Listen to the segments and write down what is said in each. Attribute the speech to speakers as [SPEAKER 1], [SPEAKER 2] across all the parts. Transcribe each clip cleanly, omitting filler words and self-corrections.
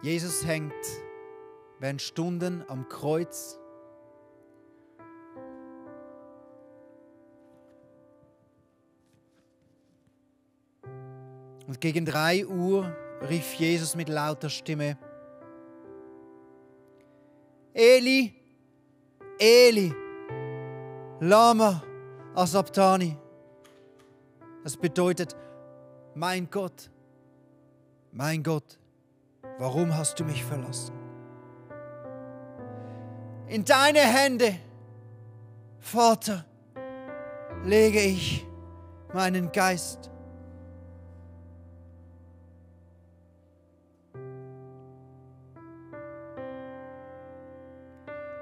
[SPEAKER 1] Jesus hängt während Stunden am Kreuz. Und gegen 3 Uhr rief Jesus mit lauter Stimme: Eli, Eli, lama sabachthani. Das bedeutet: Mein Gott, warum hast du mich verlassen? In deine Hände, Vater, lege ich meinen Geist.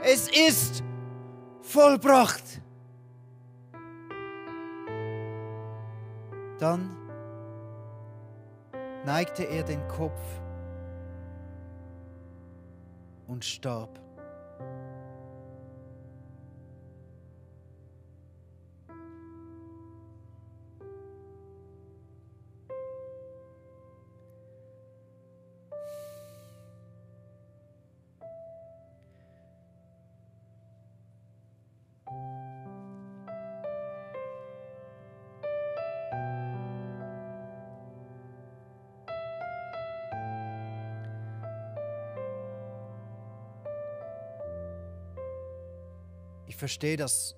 [SPEAKER 1] Es ist vollbracht. Dann neigte er den Kopf und starb. Ich verstehe das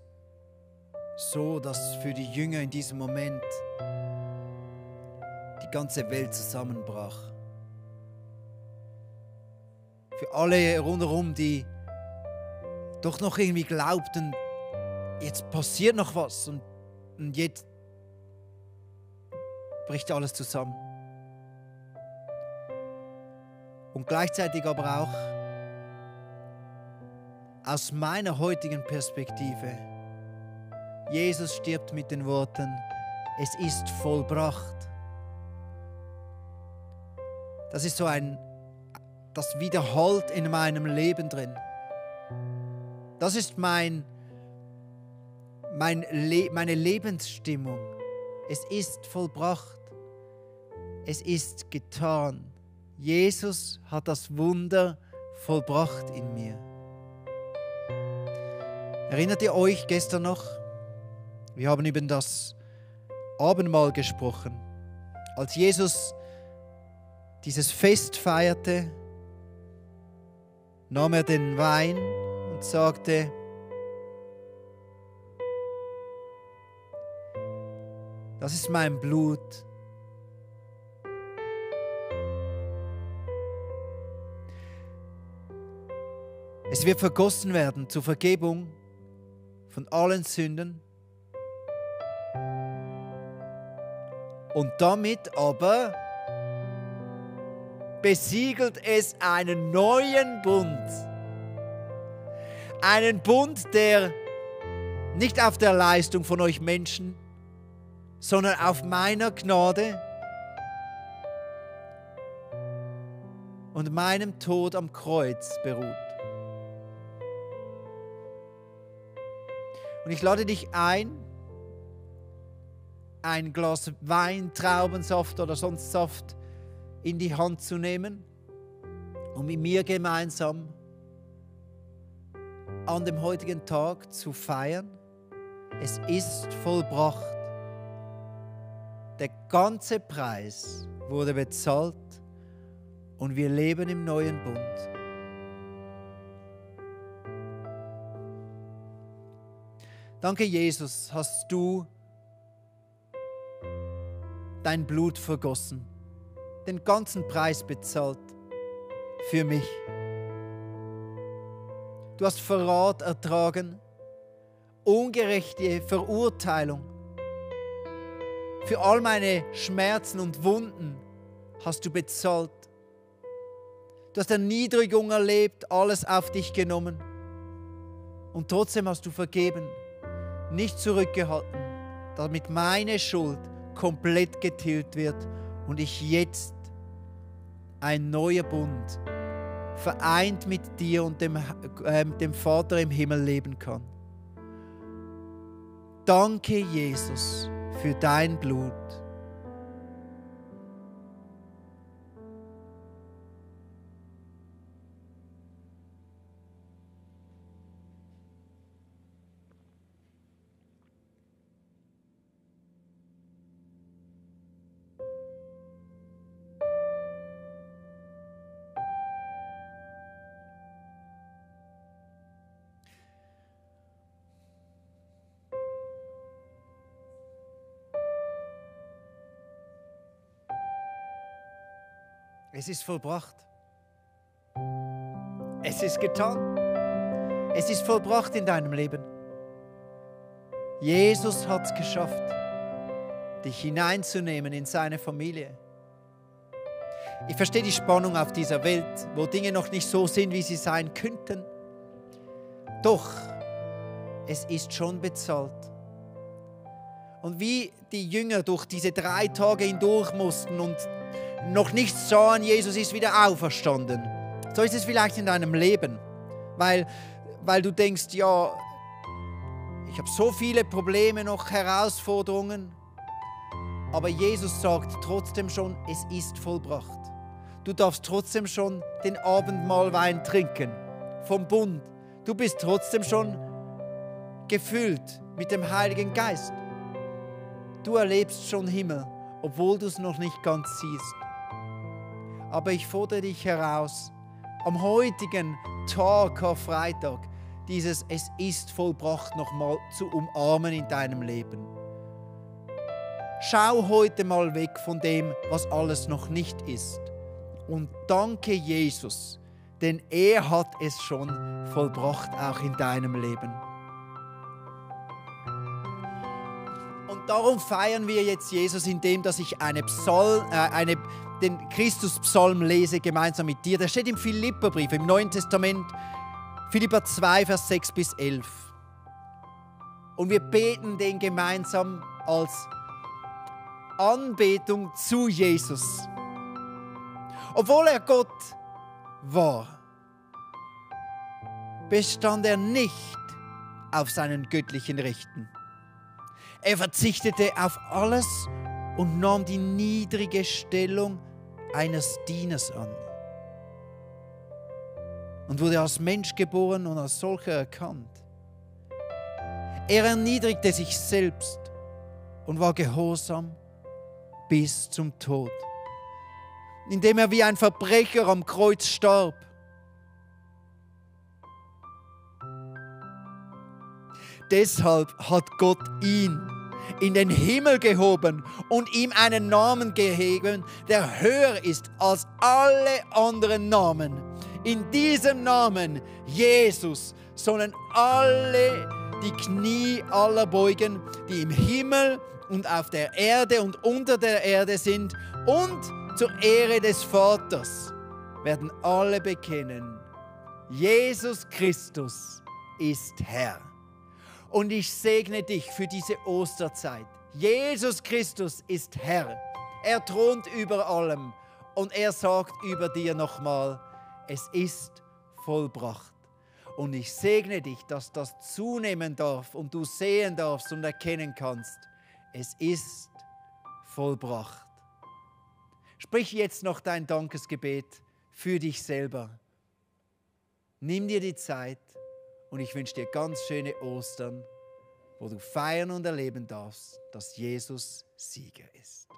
[SPEAKER 1] so, dass für die Jünger in diesem Moment die ganze Welt zusammenbrach. Für alle rundherum, die doch noch irgendwie glaubten, jetzt passiert noch was und jetzt bricht alles zusammen. Und gleichzeitig aber auch aus meiner heutigen Perspektive, Jesus stirbt mit den Worten: Es ist vollbracht. Das ist so das wiederholt in meinem Leben drin. Das ist meine Lebensstimmung. Es ist vollbracht. Es ist getan. Jesus hat das Wunder vollbracht in mir. Erinnert ihr euch gestern noch? Wir haben über das Abendmahl gesprochen. Als Jesus dieses Fest feierte, nahm er den Wein und sagte: Das ist mein Blut. Es wird vergossen werden zur Vergebung von allen Sünden. Und damit aber besiegelt es einen neuen Bund. Einen Bund, der nicht auf der Leistung von euch Menschen, sondern auf meiner Gnade und meinem Tod am Kreuz beruht. Und ich lade dich ein Glas Wein, Traubensaft oder sonst Saft in die Hand zu nehmen und mit mir gemeinsam an dem heutigen Tag zu feiern. Es ist vollbracht. Der ganze Preis wurde bezahlt und wir leben im neuen Bund. Danke, Jesus, hast du dein Blut vergossen, den ganzen Preis bezahlt für mich. Du hast Verrat ertragen, ungerechte Verurteilung. Für all meine Schmerzen und Wunden hast du bezahlt. Du hast Erniedrigung erlebt, alles auf dich genommen. Und trotzdem hast du vergeben, nicht zurückgehalten, damit meine Schuld komplett getilgt wird und ich jetzt ein neuer Bund, vereint mit dir und dem Vater im Himmel leben kann. Danke, Jesus, für dein Blut. Es ist vollbracht. Es ist getan. Es ist vollbracht in deinem Leben. Jesus hat es geschafft, dich hineinzunehmen in seine Familie. Ich verstehe die Spannung auf dieser Welt, wo Dinge noch nicht so sind, wie sie sein könnten. Doch, es ist schon bezahlt. Und wie die Jünger durch diese 3 Tage hindurch mussten und noch nicht sahen, Jesus ist wieder auferstanden. So ist es vielleicht in deinem Leben, weil du denkst, ja, ich habe so viele Probleme noch, Herausforderungen, aber Jesus sagt trotzdem schon, es ist vollbracht. Du darfst trotzdem schon den Abendmahlwein trinken vom Bund. Du bist trotzdem schon gefüllt mit dem Heiligen Geist. Du erlebst schon Himmel, obwohl du es noch nicht ganz siehst. Aber ich fordere dich heraus, am heutigen Tag, Karfreitag, dieses Es ist vollbracht nochmal zu umarmen in deinem Leben. Schau heute mal weg von dem, was alles noch nicht ist. Und danke Jesus, denn er hat es schon vollbracht, auch in deinem Leben. Und darum feiern wir jetzt Jesus, indem dass ich den Christuspsalm lese gemeinsam mit dir. Der steht im Philipperbrief, im Neuen Testament, Philipper 2, Vers 6 bis 11. Und wir beten den gemeinsam als Anbetung zu Jesus. Obwohl er Gott war, bestand er nicht auf seinen göttlichen Rechten. Er verzichtete auf alles und nahm die niedrige Stellung eines Dieners an. Und wurde als Mensch geboren und als solcher erkannt. Er erniedrigte sich selbst und war gehorsam bis zum Tod, indem er wie ein Verbrecher am Kreuz starb. Deshalb hat Gott ihn in den Himmel gehoben und ihm einen Namen gegeben, der höher ist als alle anderen Namen. In diesem Namen, Jesus, sollen alle die Knie aller beugen, die im Himmel und auf der Erde und unter der Erde sind, und zur Ehre des Vaters werden alle bekennen, Jesus Christus ist Herr. Und ich segne dich für diese Osterzeit. Jesus Christus ist Herr. Er thront über allem und er sagt über dir nochmal, es ist vollbracht. Und ich segne dich, dass das zunehmen darf und du sehen darfst und erkennen kannst, es ist vollbracht. Sprich jetzt noch dein Dankesgebet für dich selber. Nimm dir die Zeit und ich wünsche dir ganz schöne Ostern, wo du feiern und erleben darfst, dass Jesus Sieger ist.